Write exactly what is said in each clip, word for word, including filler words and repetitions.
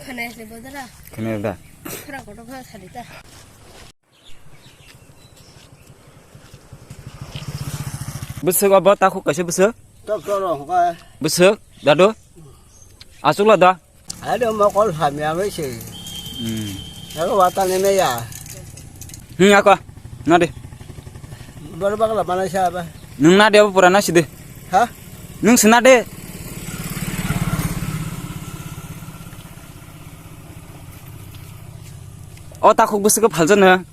Khwnaya se bodara. Khwnaya da. Khara kotor kha sadi ta. Bwswk obo takhuk kaisa bwswk? Tok toro hwnkhe. Bwswk, dadu? Achukla da? Ado mokol hamya bai se. Hmm. Aro watani meya. Hmm, ako. Na de. Bor bagla mana sa ba. Nwng na de abo pura na sidi. Ha? Nwng sina de. O takhuk bwswk phalja na.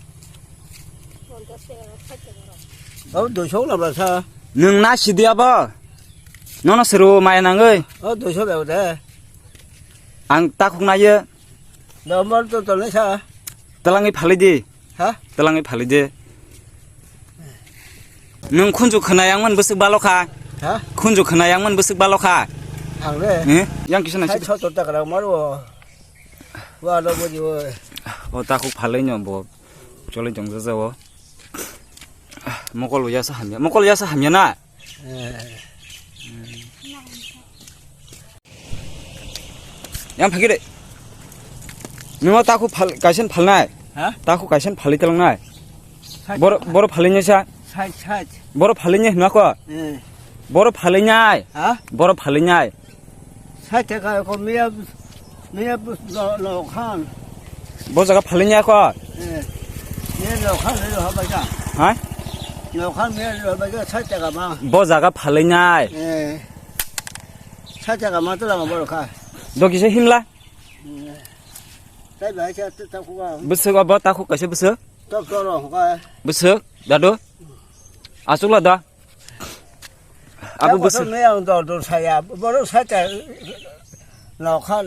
O dusok na ba sa. Nwng na sidi abo. Nono sero maya nangoi. O dusok ba de. Ang takhuk na ye. Nomor to tole sa. Telangwi phalwi di. Ha? Telangwi phalwi di. Nwng khunju khwnayangmani bwswk balo kha? Ha? Khunju khwnayangmani bwswk balo kha? Ang le. Eh? Yang kisa nasi. Sai sotor taka rang maro. Wa lo bo ji wo. O takhuk phalwi no bo. Choli jong jaja wo. Mokol ya sa hamya. Mokol ya sa hamya na. Eh. Yang phagire. Nima takhuk phal-, kaisen phalnai? Ha? Takhuk kaisen phalwi talangnai? Sait. Boro, boro phalwi nai sa? Sait, sait. Boro phalwi nai hwnna ko? Eh. Boro phalwi nai? Ha? Boro phalwi nai? Sait taka ko miya, miya bus lo, lo khan. Bo jaga phalwi nai ko? Eh. Miya lo khan lo ha ba ja. Ha? Lo khan miya lo ba ja sait taka ma. Bo jaga phalwi nai? Eh. Sait taka ma to lama boro kha. Dogi se himla? Bwswk obo takhuk kaisa bwswk? Tok toro hwnkhe. Bwswk, dadu? Achukla da? Abo bwswk. Ang dor dor saya, borok saita nokha.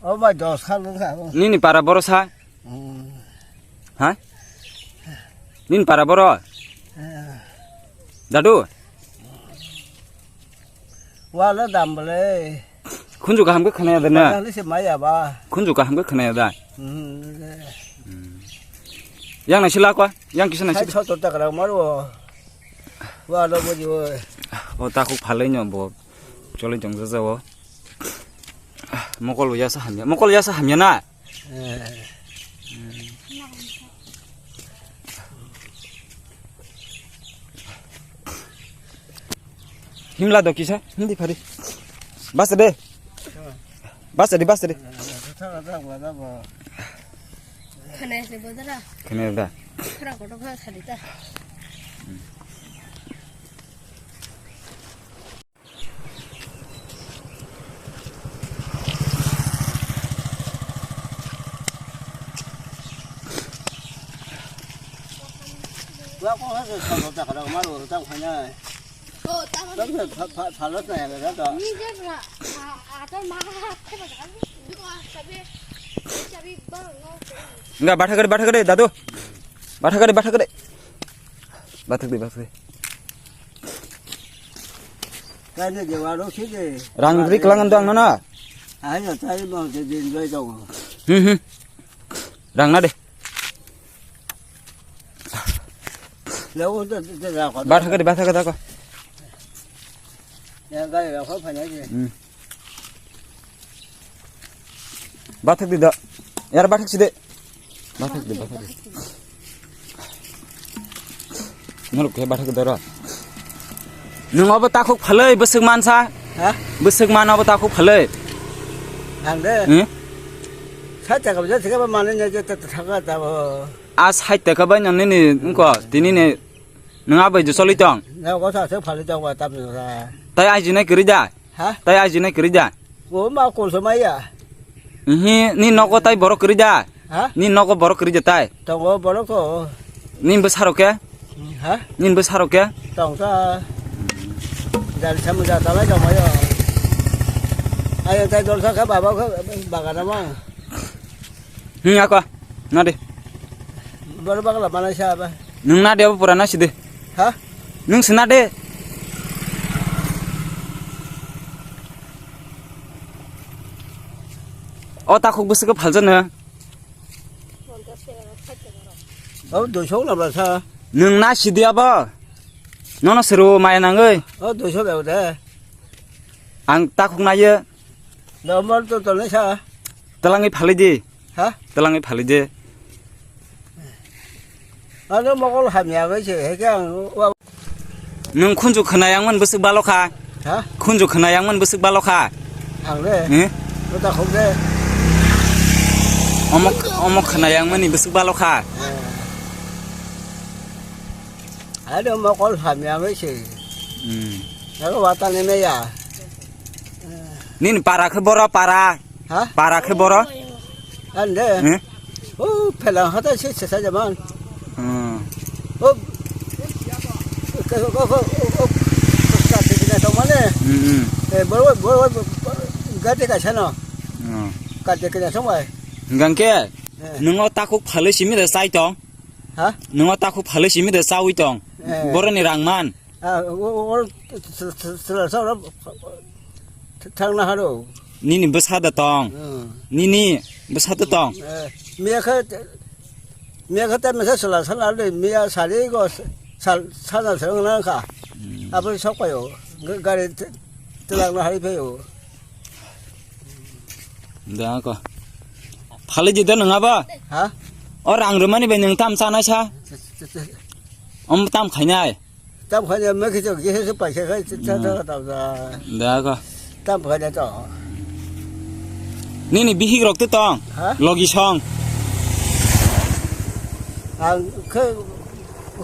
O bai dos kha nokha. Nini para boro sa? Hmm. Ha? Nini para boro? Eh. Dadu? Wala dam bole. Khunju kaham khe khwnaya da na? Wala se maya ba. Khunju kaham khe khwnaya da? Hmm. Yang nai sila kwa, yang kisa nai sila. Sai sotor taka rang maro. Wala bo ji wo. O takhuk phalwi no bo. Choli jong jaja wo. Mokol ya sa hamya. Mokol ya sa hamya na? Eh. Himla do kisa, hindi phari. Bas de. Bas de, bas de. Khane se bodara. Khane da. Khara kotor kha sadi ta. Enggak, batha kari, batha kari, dadu. Batha kari, batha kari. Bathak de, bathak de. Rang rik langan dong, nana. Ayo, tadi mau jadi enjoy dong. Hmm, hmm. Rang na de. Lalu tu, tu, tu, tu, tu. Bathak de, bathak de, ko. Yang kali, aku apa lagi? Hmm. Bathak di da. Yar bathak side. Bathak di, bathak di. Norok khe bathak di ro. Nwng obo takhuk phalwi bwswk mansa? Ha? Bwswk man obo takhuk phalwi? Ang de. Hmm? Sait taka bwsa thika ba mani ne je ta thaka ta bo. A sait taka bai nang nini wngko tini ne nwng abai je choli tong. Na ko sa se phalwi tong ba tam sa. Tai ai jinai kwrwi da. Ha? Tai ajinai kwrwi da? O ma kulsa maya. Ihi, ni nogo tai borok kwrwi da? Ha? Ni nogo borok kwrwi da tai? Tongo borok to. Ni bwsarok khe? Ha? Ni bwsarok khe? Tongsa. Jal samu ja talai tongmayo. Ayo tai dolsa kha baba kha bagana ma. Hmm, ako. Na de. Bor bagla mana sa ba. Nwng na de abo pura na sidi. Ha? Nwng sina de. O takhuk bwswk phalja na. O dusok na ba sa. Nwng na sidi abo. Nono sero maya nangoi. O dusok ba de. Ang takhuk na ye. Nomor to tongnai sa. Talangwi phalai di. Ha? Talangwi phalai di. Ano mokol hamya bai se, heke ang wa- Nwng khunju khwnayangmani bwswk balo kha? Ha? Khunju khwnayangmani bwswk balo kha? Ang de. Eh? Kota khok de. Omok, omok khwnayangmani bwswk balo kha? Eh. Ano mokol hamya bai se. Hmm. Ano wata ne meya. Nini para khe boro para. Ha? Para khe boro. Ande. Hmm? O phelang hata se se sa jaman. Hmm. O. Ko ko ko ko. Ka te na tong mane. Hmm, hmm. Eh, boro boro gate ka sa no. Hmm. Ka te na tong bai. Hingkang khe. Eh. Nwng o takhuk phalwi simi de chai tong. Ha? Nwng o takhuk phalwi simi de chawi tong. Eh. Boroni rang man. Ah, o, o, o, sila sa ro thang na haro. Nini bwsa da tong. Hmm. Nini bwsa da tong. Eh, miya kha, miya kha ta mesa sila sa na le, miya sari go sal, sa na sa na kha. Hmm. Abo sok payo. Ga-, gari te-, telang na hari payo. Da ko. Phali jida nang aba? Ha? O rang rwmani bai nwng tam chanai sa? Om tam khainai? Tam khainai, me khichok, kisa se paisa khai, cha, cha, cha, tam, cha. Da ko. Tam khainai to. Nini bihik rok te tong? Ha? Logi song. Ang khe,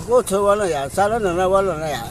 ko chho wala ya, sala nana wala na ya.